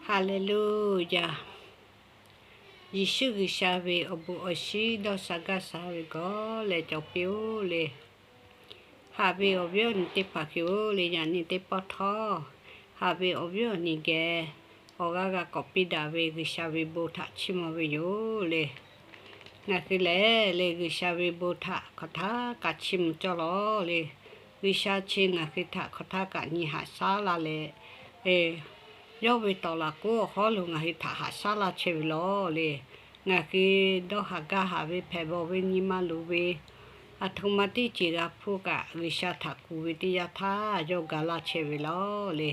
Haˍleˍluˍyaˍ. Yeˍsuˆ G'uiˬsha ve awˬ bon awˬ shinˉ dawˇ sha gaˇ sha ve gawˬ leh cawˬ piˇ-oˆ le. Haꞈ ve awˬ viˉ awˬ nyi teˇ hpaˍ hk'e-oˬ le, yaꞈ nyi teˇ pawˆ htawˇ, haꞈ ve awˬ viˉ awˬ nyi geh awˬ g'aˇ g'a k'awꞈ piˇ daꞈ ve G'uiˬsha ve bon htaꞈ chiˇ mvuh ve yoˬ le. Ngaˬ hui lehˬ le, G'uiˬsha ve bon htaꞈ hk'aˬ htaˇ kaꞈ chiˇ mvuh cawˇ lawˬ le. G'uiˬsha chi ngaˬ hui htaꞈ hk'aˬ htaˇ kaꞈ nyi haꞈ shaˉ laˇ leh, yawˇ ve tawˍ laꞈ k'oˉ awˬ hawˉ lo ngaˬ hui htaꞈ haꞈ shaˉ laˇ chehˇ ve lawˬ le. Ngaˬ hui dawˇ haˍ gaˇ haˍ ve hpehꞈ bawˬ ve nyi ma luˬ ve, aˬ htoꞈ ma teˇ ceuˬ g'a hpuˇ kaꞈ G'uiˬsha htaꞈ kuˬ ve teˇ yanˇ htaˇ yawˇ ga laˇ chehˇ ve lawˬ le.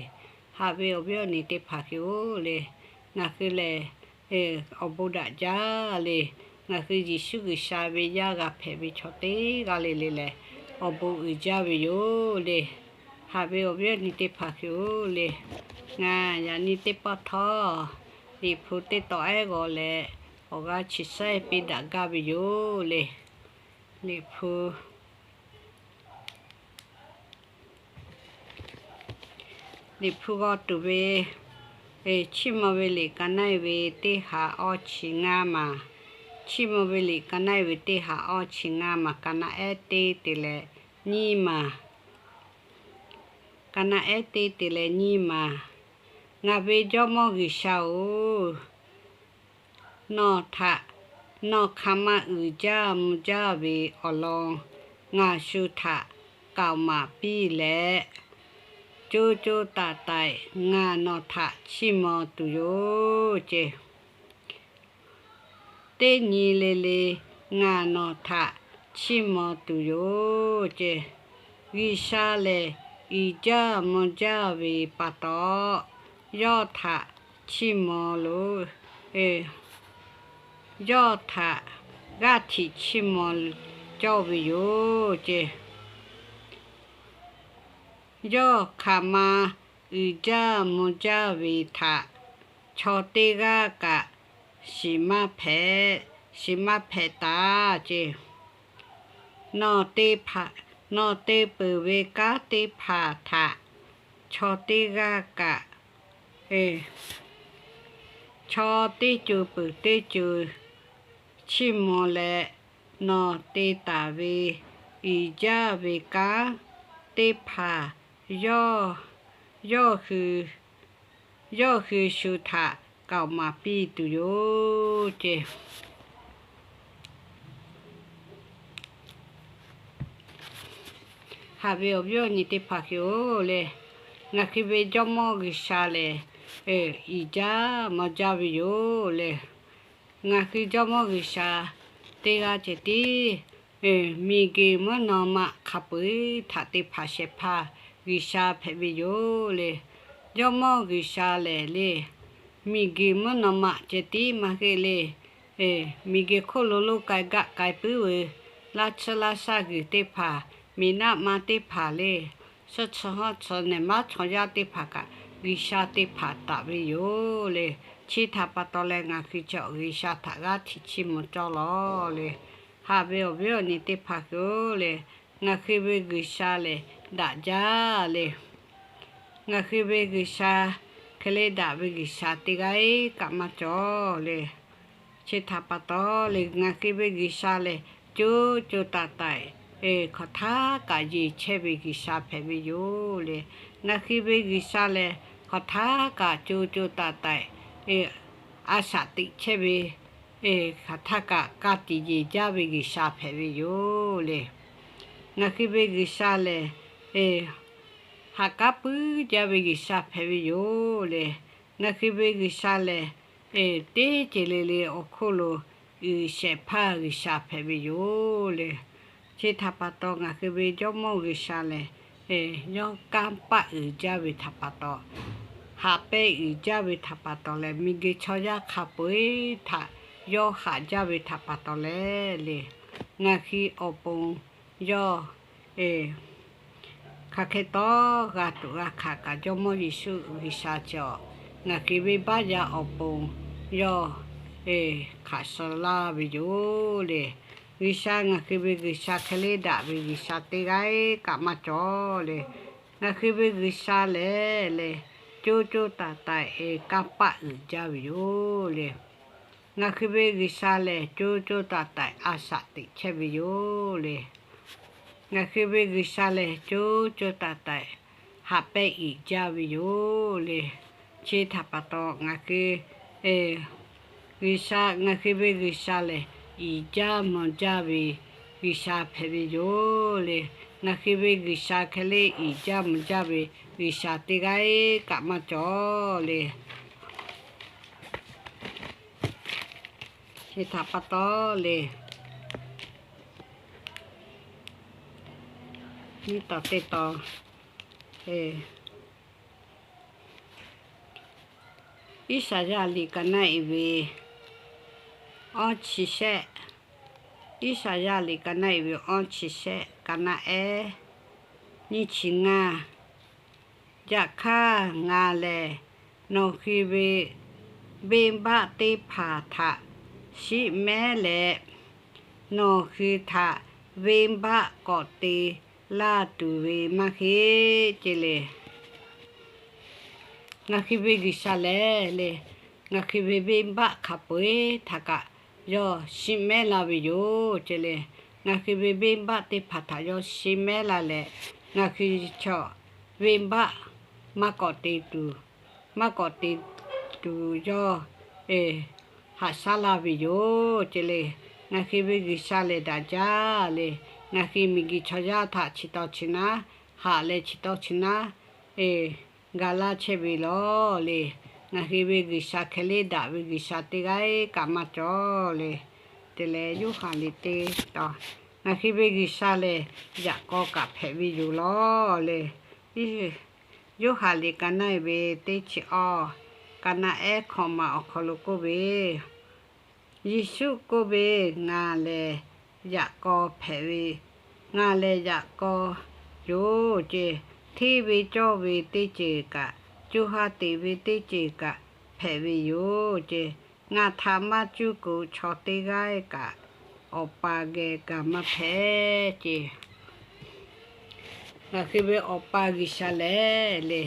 Haꞈ ve awˬ viˉ awˬ nyi teˇ hpaˍ hk'e-oˬ le, ngaˬ hui lehˬ awˬ bon daꞈ jaˇ le. Ngaˬ hui Yeˍsuˆ G'uiˬsha ve yaˇ g'a hpehꞈ ve chaw teˇ g'aˇ le le lehˬ, awˬ bon uiˍ jaˇ ve yoˬ le. Haꞈ ve awˬ viˉ awˬ nyi teˇ hpaˍ hk'e-oˬ le, ngaˬ yaꞈ nyi teˇ pawˆ htawˇ, Liꞈ hpu teˇ tawn ehˉ g'aw leh awˬ g'aˇ chi saiˉ piˇ daꞈ gaˇ ve yoˬ le. Liꞈ hpu Liꞈ hpu g'aw tuˬ ve, Chiˇ mvuh ve liꞈ ka naˆ-e ve teˇ ha awˇ chi ngaˇ maˬ. Chiˇ mvuh ve liꞈ ka naˆ-e ve teˇ ha awˇ chi ngaˇ maˬ, ka naˆ ehˉ teˇ te leh nyiˇ maˬ. Ka naˆ ehˉ teˇ te leh nyiˇ maˬ. Ngaˬ ve Jawˇmawˇ G'uiˬsha-oˬ, nawˬ htaꞈ nawˬ hk'aˬ ma uiˍ jaˇ mvuh jaˇ ve awˬ lawn ngaˬ shu htaꞈ k'aoˍ maˍ piˇ leh, co co taiˍ taiˍ ngaˬ nawˬ htaꞈ chiˇ mvuh tuˬ yoˬ ce. Teˇ nyi le le ngaˬ nawˬ htaꞈ chiˇ mvuh tuˬ yoˬ ce. G'uiˬsha lehˬ uiˍ jaˇ mvuh jaˇ ve pa taw, yawˇ htaꞈ chiˇ mvuh loˬ. Yawˇ htaꞈ g'aˇ htiꞈ chiˇ mvuh cawˇ ve yoˬ ce. Yawˇ hk'aˬ ma uiˍ jaˇ mvuh jaˇ ve htaꞈ chaw teˇ g'aˇ kaꞈ shiˍ maˇ hpehꞈ, shiˍ maˇ hpehꞈ taˍ ce. Nawˬ te hpaˍ, nawˬ te peuˬ ve kanˉ teˇ hpaˍ htaꞈ chaw teˇ g'aˇ kaꞈ, chaw teˇ co peuˬ teˇ co chiˇ mvuh leh, nawˬ te taˍ ve uiˍ jaˇ ve kanˉ teˇ hpaˍ yawˇ, yawˇ hui, yawˇ hui shu htaꞈ k'aoˍ maˍ piˇ tuˬ yoˬ ce. Haꞈ ve awˬ viˉ awˬ nyi teˇ hpaˍ hk'e-oˬ le, ngaˬ hui ve Jawˇmawˇ G'uiˬsha lehˬ uiˍ jaˇ mvuh jaˇ ve yoˬ le. Ngaˬ hui Jawˇmawˇ G'uiˬsha teˇ g'aˇ ceh tiˉ miˬguiˬ mvuhˇ naw ma hk'a peu-eˬ htaꞈ te hpanˍ shehˍ hpaˇ G'uiˬsha hpehꞈ ve yoˬ le. Jawˇmawˇ G'uiˬsha lehˬ le, miˬguiˬ mvuhˇ naw ma ceh tiˉ maˇ heˆ le. Miˬguiˬ hk'oˆ lo loˇ k'ai gaˆ k'ai puiˉ ve laˇ tsuhˇ laˇ shaˆ g'uiˬ teˇ hpaˍ, miˬ naˆ ma teˇ hpaˍ le, suhˆ tsuhˇ hawˉ tsuhˇ nehˬ maˉ chaw yaˇ teˇ hpaˍ kaꞈ G'uiˬsha te hpanˍ taˍ ve yoˬ le. Chi htaꞈ pa taw leh ngaˬ hui cawˬ G'uiˬsha htaꞈ g'aˇ htiꞈ chiˇ mvuh cawˇ lawˬ le. Haꞈ ve awˬ viˉ awˬ nyi teˇ hpaˍ hk'e-oˬ le, ngaˬ hui ve G'uiˬsha lehˬ daꞈ jaˇ le. Ngaˬ hui ve G'uiˬsha hk'e le daꞈ ve G'uiˬsha teˇ g'aˇ kaꞈ maˇ cawˬ le. Chi htaꞈ pa taw le, ngaˬ hui ve G'uiˬsha lehˬ co co taiˍ taiˍ hk'aˬ htaˇ kaꞈ yeˬ chehˇ ve G'uiˬsha hpehꞈ ve yoˬ le. Ngaˬ hui ve G'uiˬsha lehˬ hk'aˬ htaˇ kaꞈ co co taiˍ taiˍ a shaꞈ teꞈ chehˇ ve, hk'aˬ htaˇ kaꞈ ka tiꞈ yeˬ jaˇ ve G'uiˬsha hpehꞈ ve yoˬ le. Ngaˬ hui ve G'uiˬsha lehˬ haꞈ k'aˉ puiˉ jaˇ ve G'uiˬsha hpehꞈ ve yoˬ le. Ngaˬ hui ve G'uiˬsha lehˬ teˇ ceuˬ le le awˬ hk'oˆ lo uiˍ shehˍ hpaˇ G'uiˬsha hpehꞈ ve yoˬ le. Chi htaꞈ pa taw ngaˬ hui ve Jawˇmawˇ G'uiˬsha lehˬ yawˇ kanˇ paˆ uiˍ jaˇ ve htaꞈ pa taw, haꞈ pehnˇ uiˍ jaˇ ve htaꞈ pa taw leh, miˬguiˬ chaw yaˇ hk'a peu-eˬ htaꞈ yawˇ haꞈ jaˇ ve htaꞈ pa taw leh le, ngaˬ hui awˬ pon yawˇ hk'aˬ hk'e tawˇ g'a tuꞈ g'a hkanˍ kaꞈ Jawˇmawˇ Yeˍsuˆ G'uiˬsha cawˬ ngaˬ hui venˇbaˆ yaˇ awˬ pon yawˇ hkanˍ suh laˇ ve yoˬ le. G'uiˬsha ngaˬ hui ve G'uiˬsha hk'e le daꞈ ve G'uiˬsha teˇ g'aˇ kaꞈ maˇ cawˬ le. Ngaˬ hui ve G'uiˬsha lehˬ le, co co taiˍ taiˍ kanˇ paˆ uiˍ jaˇ ve yoˬ le. Ngaˬ hui ve G'uiˬsha lehˬ co co taiˍ taiˍ a shaꞈ teꞈ chehˇ ve yoˬ le. Ngaˬ hui ve G'uiˬsha lehˬ co co taiˍ taiˍ haꞈ pehnˇ uiˍ jaˇ ve yoˬ le. Chi htaꞈ pa taw ngaˬ hui G'uiˬsha, ngaˬ hui ve G'uiˬsha lehˬ, uiˍ jaˇ mvuh jaˇ ve G'uiˬsha hpehꞈ ve yoˬ le. Ngaˬ hui ve G'uiˬsha hk'e le uiˍ jaˇ mvuh jaˇ ve G'uiˬsha teˇ g'aˇ kaꞈ maˇ cawˬ le. Chi htaꞈ pa taw le, nyiˇ taw teˇ taw, Iˉsaˍyaˆ liꞈ ka naˆ e ve awˇ chi shehˆ, Iˉsaˍyaˆ liꞈ ka naˆ e ve awˇ chi shehˆ, ka naˆ ehˉ, nyiˇ chi ngaˇ. Yaꞈ hk'aˇ ngaˬ lehˬ nawˬ hui ve venˇbaˆ teˇ hpaˍ htaꞈ shiˆ mehˉ leh, nawˬ hui htaꞈ venˇbaˆ k'awꞈ te laˇ tuˬ ve maˇ heˆ ce le. Ngaˬ hui ve G'uiˬsha lehˬ le, ngaˬ hui ve venˇbaˆ hk'a peu-eˬ htaꞈ kaꞈ yawˇ shiˆ mehˉ la ve yoˬ ce le. Ngaˬ hui ve venˇbaˆ teˇ hpaˍ htaꞈ yawˇ shiˆ mehˉ la leh, ngaˬ hui chaw venˇbaˆ maˇ k'awꞈ te tuˬ, maˇ k'awꞈ te tuˬ yawˇ haꞈ shaˉ laˇ ve yoˬ ce le. Ngaˬ hui ve G'uiˬsha lehˬ daꞈ jaˇ le. Ngaˬ hui miˬguiˬ chaw yaˇ htaꞈ chi taw chi naˉ haꞈ leh chi taw chi naˉ ga laˇ chehˇ ve lawˬ le. Ngaˬ hui ve G'uiˬsha hk'e le daꞈ ve G'uiˬsha teˇ g'aˇ kaꞈ maˇ cawˬ le. Te leh Yoˇhanˬ liꞈ teˇ taw, ngaˬ hui ve G'uiˬsha lehˬ yaꞈ k'aw kaꞈ hpehꞈ ve yoˬ lawˬ le. Yoˇhanˬ liꞈ ka naˆ e ve teˇ chi awˇ, ka naˆ ehˉ hkawꞈ ma awˬ hk'aw lo k'oˆ ve, Yeˍsuˆ k'oˆ ve, Ngaˬ lehˬ yaꞈ k'aw hpehꞈ ve, ngaˬ lehˬ yaꞈ k'aw yoˬ ce. Hteˇ ve cawˇ ve teˇ ceuˬ kaꞈ, co ha teꞈ ve teˇ ceuˬ kaꞈ hpehꞈ ve yoˬ ce. Ngaˬ htaꞈ maˇ cuˇ k'o chaw teˇ g'aˇ kaꞈ Awˬ pa geh gaˬ maˇ hpehꞈ ce. Ngaˬ hui ve Awˬ pa G'uiˬsha lehˬ le,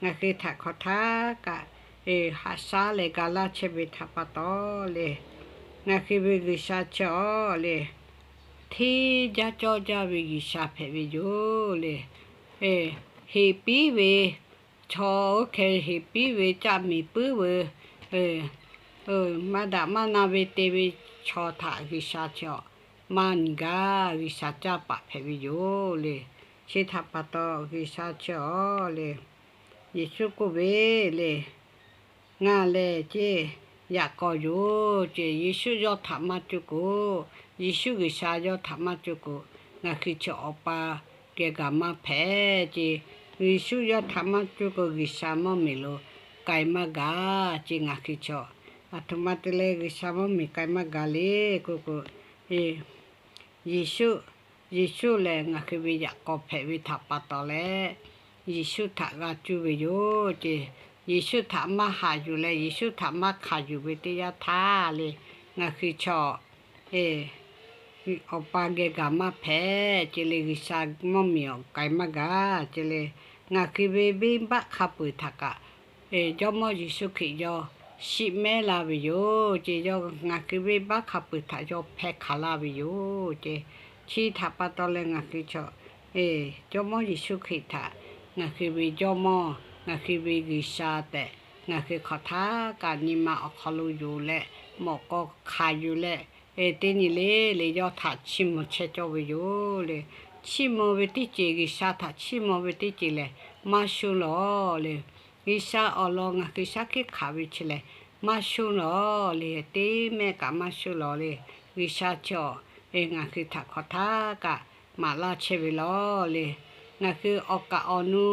ngaˬ hui htaꞈ hk'aˬ htaˇ kaꞈ haꞈ shaˉ leh ga laˇ chehˇ ve htaꞈ pa taw le, ngaˬ hui ve G'uiˬsha chi awˬ le, hteˇ jaˇ cawˇ jaˇ ve G'uiˬsha hpehꞈ ve yoˬ le. Heˍ piˉ ve chaw oˇ hkeh heˍ piˉ ve caˆ miˍ puiˉ ve, maˇ daꞈ maˇ na ve te ve chaw htaꞈ G'uiˬsha chi awˬ maˇ nyi gaˇ. G'uiˬsha caˇ paˍ hpehꞈ ve yoˬ le. Chi htaꞈ pa taw G'uiˬsha chi awˬ le, Yeˍsuˆ k'oˆ ve le, Ngaˬ lehˬ ce, yaꞈ k'aw yoˬ ce. Yeˍsuˆ yawˇ htaꞈ maˇ cuˇ k'o, Yeˍsuˆ G'uiˬsha yawˇ htaꞈ maˇ cuˇ k'o, ngaˬ hui chi Awˬ pa geh gaˬ maˇ hpehꞈ ce. Yeˍsuˆ yawˇ htaꞈ maˇ cuˇ k'o, G'uiˬsha mvuhˇmiˬ lo k'ai maˇ gaˬ ce. Ngaˬ hui chi aˬ htoꞈ ma te leh G'uiˬsha mvuhˇmiˬ k'ai maˇ gaˬ le k'oˆ k'o, Yeˍsuˆ, Yeˍsuˆ lehˬ ngaˬ hui ve yaꞈ k'aw hpehꞈ ve htaꞈ pa taw leh, Yeˍsuˆ htaꞈ g'a cuˇ ve yoˬ ce. Yeˍsuˆ htaꞈ maˇ haꞈ yuˬ leh Yeˍsuˆ htaꞈ maˇ hkanˍ yuˬ ve teˇ yanˇ htaˇ le, ngaˬ hui chaw Awˬ pa geh gaˬ maˇ hpehꞈ ce le, G'uiˬsha mvuhˇmiˬ awˬ k'ai maˇ gaˬ ce le. Ngaˬ hui ve venˇbaˆ hk'a peu-eˬ htaꞈ kaꞈ Jawˇmawˇ Yeˍsuˆ Hkriꞈ yawˇ shiˆ mehˉ la ve yoˬ ce. Yawˇ ngaˬ hui venˇbaˆ hk'a peu-eˬ htaꞈ yawˇ hpeh hk'aˬ laˇ ve yoˬ ce. Chi htaꞈ pa taw leh ngaˬ hui chaw Jawˇmawˇ Yeˍsuˆ Hkriꞈ htaꞈ ngaˬ hui ve Jawˇmawˇ, ngaˬ hui ve G'uiˬsha tehꞈ ngaˬ hui hk'aˬ htaˇ kaꞈ nyi ma awˬ hk'aw lo yonˍ leh, mawꞈ k'aw hkanˍ yuˬ leh, teˇ nyi le le yawˇ htaꞈ chiˇ mvuh chehˇ cawˇ ve yoˬ le. Chiˇ mvuh ve teˇ ceuˬ, G'uiˬsha htaꞈ chiˇ mvuh ve teˇ ceuˬ lehˬ maˇ shonˇ lawˬ le. G'uiˬsha awˬ lawn ngaˬ hui shaˉ hkiˆ hk'aˬ ve chi lehˬ maˇ shonˇ lawˬ le. Teˇ mehˆ kaꞈ maˇ shonˇ lawˬ le. G'uiˬsha chi awˬ ngaˬ hui htaꞈ hk'aˬ htaˇ kaꞈ maˍ laˇ chehˇ ve lawˬ le. Ngaˬ hui awˬ kaˍ awˬ nu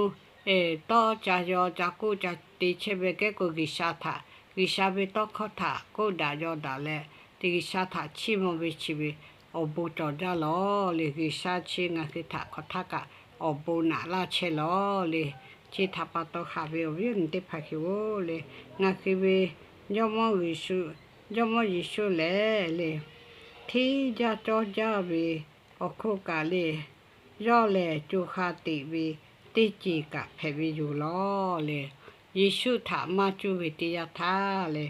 tawˇ ca yaw ca k'oˆ ca te chehˇ ve kehˉ k'o, G'uiˬsha htaꞈ, G'uiˬsha ve tawˇ hkawˇ htaꞈ k'oˆ daꞈ yaw daꞈ leh, te G'uiˬsha htaꞈ chiˇ mvuh ve chi ve awˬ bon cawˬ jaˇ lawˬ le. G'uiˬsha chi ngaˬ hui htaꞈ hk'aˬ htaˇ kaꞈ awˬ bon naꞈ laˇ chehˇ lawˬ le. Chi htaꞈ pa taw haꞈ ve awˬ viˉ awˬ nyi teˇ hpaˍ hui-oˬ le, ngaˬ hui ve Jawˇmawˇ Yeˍsuˆ, Jawˇmawˇ Yeˍsuˆ lehˬ le, hteˇ jaˇ cawˇ jaˇ ve awˬ hk'oˆ kaꞈ le, yawˇ lehˬ co ha teꞈ ve teˇ ceuˬ kaꞈ hpehꞈ ve yoˬ lawˬ le. Yeˍsuˆ htaꞈ maˇ cuˇ ve teˇ yanˇ htaˇ le,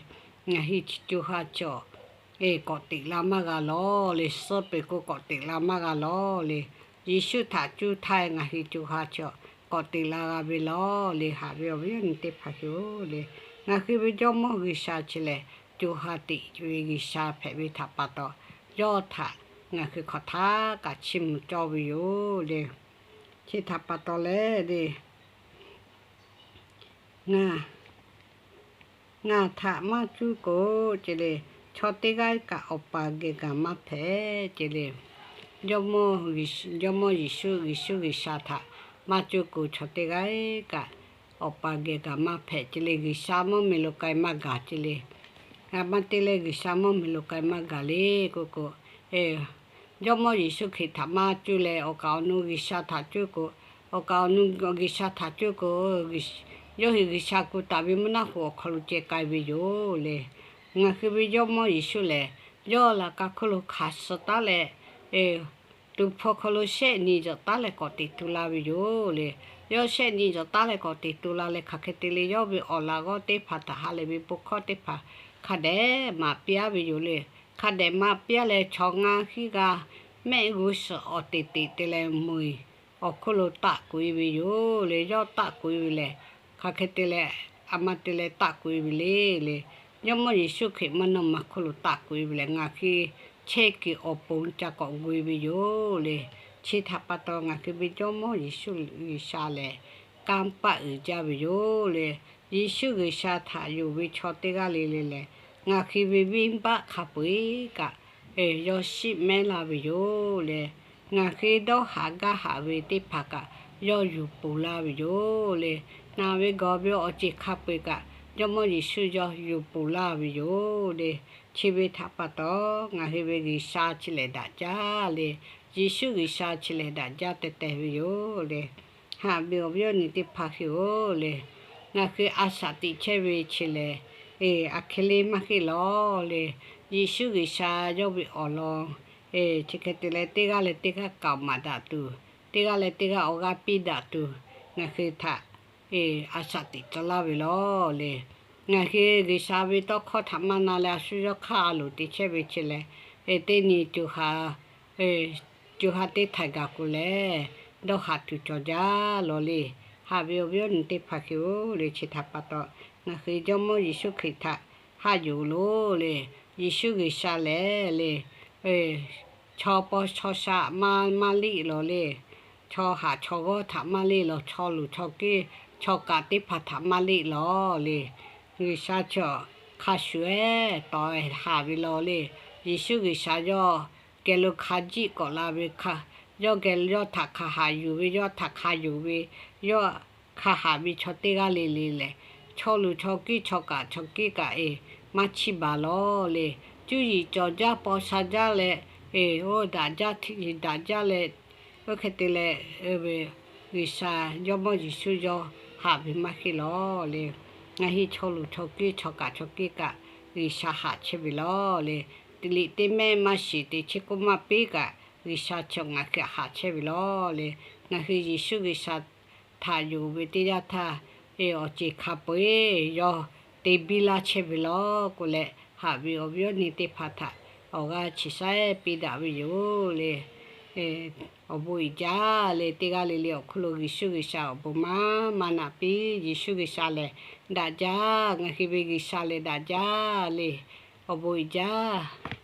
ngaˬ hui chi co ha cawˬ k'awꞈ teꞈ la maˇ g'a lawˬ le. Suhˉ peuˬ k'o k'awꞈ teꞈ la maˇ g'a lawˬ le. Yeˍsuˆ htaꞈ cuˇ htaˇ ngaˬ hui co ha cawˬ k'awꞈ teꞈ la g'a ve lawˬ le. Haꞈ ve awˬ viˉ awˬ nyi teˇ hpaˍ hui-oˬ le, ngaˬ hui ve Jawˇmawˇ G'uiˬsha chi lehˬ, co ha teꞈ ve G'uiˬsha hpehꞈ ve htaꞈ pa taw, yawˇ htaꞈ ngaˬ hui hk'aˬ htaˇ kaꞈ chiˇ mvuh cawˇ ve yoˬ le. Chi htaꞈ pa taw leh le, ngaˬ ngaˬ htaꞈ maˇ cuˇ k'o, ce le, chaw teˇ g'aˇ kaꞈ Awˬ pa geh gaˬ maˇ hpehꞈ ce le. Jawˇmawˇ Yeˍsuˆ, G'uiˬsha htaꞈ maˇ cuˇ k'o, chaw teˇ g'aˇ kaꞈ Awˬ pa geh gaˬ maˇ hpehꞈ ce le. G'uiˬsha mvuhˇmiˬ lo k'ai maˇ gaˬ ce le. Maˇ te leh G'uiˬsha mvuhˇmiˬ lo k'ai maˇ gaˬ le k'oˆ k'o, Jawˇmawˇ Yeˍsuˆ Hkriꞈ htaꞈ maˇ cuˇ leh awˬ kaˍ awˬ nu G'uiˬsha htaꞈ cuˇ k'o, awˬ kaˍ awˬ nu G'uiˬsha htaꞈ cuˇ k'o, yawˇ hui G'uiˬsha ku taˍ ve mvuhˇ naˆ hoꞈ awˬ hk'aw lo ceh k'ai ve yoˬ le. Ngaˬ hui ve Jawˇmawˇ Yeˍsuˆ lehˬ, yawˇ laꞈ ka hk'oˆ lo hkanˍ suh taˉ leh, tu hpfuh hk'aw lo shehˆ nyi jawꞈ taˉ leh k'awꞈ teꞈ tu la ve yoˬ le. Yawˇ shehˆ nyi jawꞈ taˉ leh k'awꞈ teꞈ tu la leh, hk'aˬ hk'e te leh yawˇ ve awˬ laꞈ g'awˇ teˇ hpaˍ htaꞈ ha lehˬ ve bon hkawˇ teˇ hpaˍ hk'a dehꞈ maˍ piˇ-a ve yoˬ le. Hk'a dehꞈ maˍ piˇ-a leh, chaw ngaˇ hinˉ g'aˇ mehˆ g'uˇ suhˍ awˬ teꞈ teꞈ te leh mui awˬ hk'oˆ lo taˆ k'oꞈ-e ve yoˬ le. Yawˇ taˆ k'oꞈ-e ve lehˬ, hk'aˬ hk'e te leh a ma te leh taˆ k'oꞈ-e ve le le. Jawˇmawˇ Yeˍsuˆ Hkriꞈ mvuhˇ naw ma hk'oˆ lo taˆ k'oꞈ-e ve lehˬ, ngaˬ hui chehˇ kuiˬ awˬ pon ca k'awꞈ gu-e ve yoˬ le. Chi htaꞈ pa taw ngaˬ hui ve Jawˇmawˇ Yeˍsuˆ G'uiˬsha lehˬ, kanˇ paˆ uiˍ jaˇ ve yoˬ le. Yeˍsuˆ G'uiˬsha htaꞈ yonˍ ve chaw teˇ g'aˇ le le lehˬ, ngaˬ hui ve venˇbaˆ hk'a peu-eˬ kaꞈ yawˇ shiˆ mehˉ laˇ ve yoˬ le. Ngaˬ hui dawˇ haꞈ gaˇ haꞈ ve teˇ hpaˍ kaꞈ yawˇ yuˬ ponˬ laˇ ve yoˬ le. Naˬ ve gawˬ ve awˬ ceuˬ hk'a peu-eˬ kaꞈ Jawˇmawˇ Yeˍsuˆ yawˇ yuˬ ponˬ laˇ ve yoˬ le. Chi ve htaꞈ pa taw, ngaˬ hui ve G'uiˬsha chi lehˬ daꞈ jaˇ le. Yeˍsuˆ G'uiˬsha chi lehˬ daꞈ jaˇ teh teh ve yoˬ le. Haꞈ ve awˬ viˉ awˬ nyi teˇ hpaˍ hui-oˬ le, ngaˬ hui a shaꞈ teꞈ chehˇ ve chi lehˬ, aˬ hk'e le maˇ heˆ lawˬ le. Yeˍsuˆ G'uiˬsha yawˇ ve awˬ lawn chi hk'e te leh, teˇ g'aˇ leh teˇ g'aˇ k'aoˍ maˍ daꞈ tuˬ, teˇ g'aˇ leh teˇ g'aˇ awˬ g'aˇ piˇ daꞈ tuˬ, ngaˬ hui htaꞈ a shaꞈ teꞈ tcuh laˇ ve lawˬ le. Ngaˬ hui G'uiˬsha ve tawˇ hkawˇ htaꞈ maˇ na leh a shu yawˇ hk'aˇ a loˍ te chehˇ ve chi lehˬ, teˇ nyi co ha teˇ htaiˍ gaˬ k'o leh, dawˇ haꞈ tuˬ cawˬ jaˇ lawˬ le. Haꞈ ve awˬ viˉ awˬ nyi teˇ hpaˍ hui-oˬ le, chi htaꞈ pa taw ngaˬ hui Jawˇmawˇ Yeˍsuˆ Hkriꞈ htaꞈ haꞈ yuˬ loˬ le. Yeˍsuˆ G'uiˬsha lehˬ le, chaw paw chaw sha maˇ maˇ liˇ lawˬ le. Chaw haꞈ chaw g'awˇ htaꞈ maˇ liˇ lawˬ. Chaw luˬ chaw kiˇ chaw kaꞈ teˇ hpaˍ htaꞈ maˇ liˇ lawˬ le. G'uiˬsha chaw hk'a shuˍ-eˬ tawˍ haˍ ve lawˬ le. Yeˍsuˆ G'uiˬsha yawˇ geh lo hk'a jiˆ k'awꞈ la ve, yawˇ geh yawˇ htaꞈ hk'a haꞈ yuˬ ve, yawˇ htaꞈ hk'a yonˍ ve, yawˇ hk'a haꞈ ve chaw teˇ g'aˇ le le lehˬ, chaw luˬ chaw kiˇ chaw kaꞈ chaw kiˇ kaꞈ eˬ maˇ chiˇ baˬ lawˬ le. Cuˇ yiˍ cawˬ jaˇ paw sha jaˇ leh, eˬ oˇ daꞈ jaˇ hteꞈ daꞈ jaˇ leh, oˇ hk'e te leh, G'uiˬsha Jawˇmawˇ Yeˍsuˆ yawˇ haꞈ ve maˇ heˆ lawˬ le. Ngaˬ hui chaw luˬ chaw kiˇ chaw kaꞈ chaw kiˇ kaꞈ G'uiˬsha haꞈ chehˇ ve lawˬ le. Teˇ liꞈ teˇ mehˆ maˇ shiˍ te chehˇ k'oˆ maˇ piˇ kaꞈ, G'uiˬsha chaw ngaˬ hui haꞈ chehˇ ve lawˬ le. Ngaˬ hui Yeˍsuˆ G'uiˬsha htaꞈ yonˍ ve teˇ yanˇ htaˇ, awˬ ceuˬ hk'a peu-eˬ yawˇ te biˇ laˇ chehˇ ve lawˬ k'oˆ leh, haꞈ ve awˬ viˉ awˬ nyi teˇ hpaˍ htaꞈ awˬ g'aˇ chi saiˉ piˇ daꞈ ve yoˬ le. Awˬ bon uiˍ jaˇ le. Teˇ g'aˇ le le awˬ hk'oˆ lo G'uiˬsha G'uiˬsha awˬ bon maˇ maˇ naꞈ piˇ. Yeˍsuˆ G'uiˬsha lehˬ daꞈ jaˇ. Ngaˬ hui ve G'uiˬsha lehˬ daꞈ jaˇ le. Awˬ bon uiˍ jaˇ.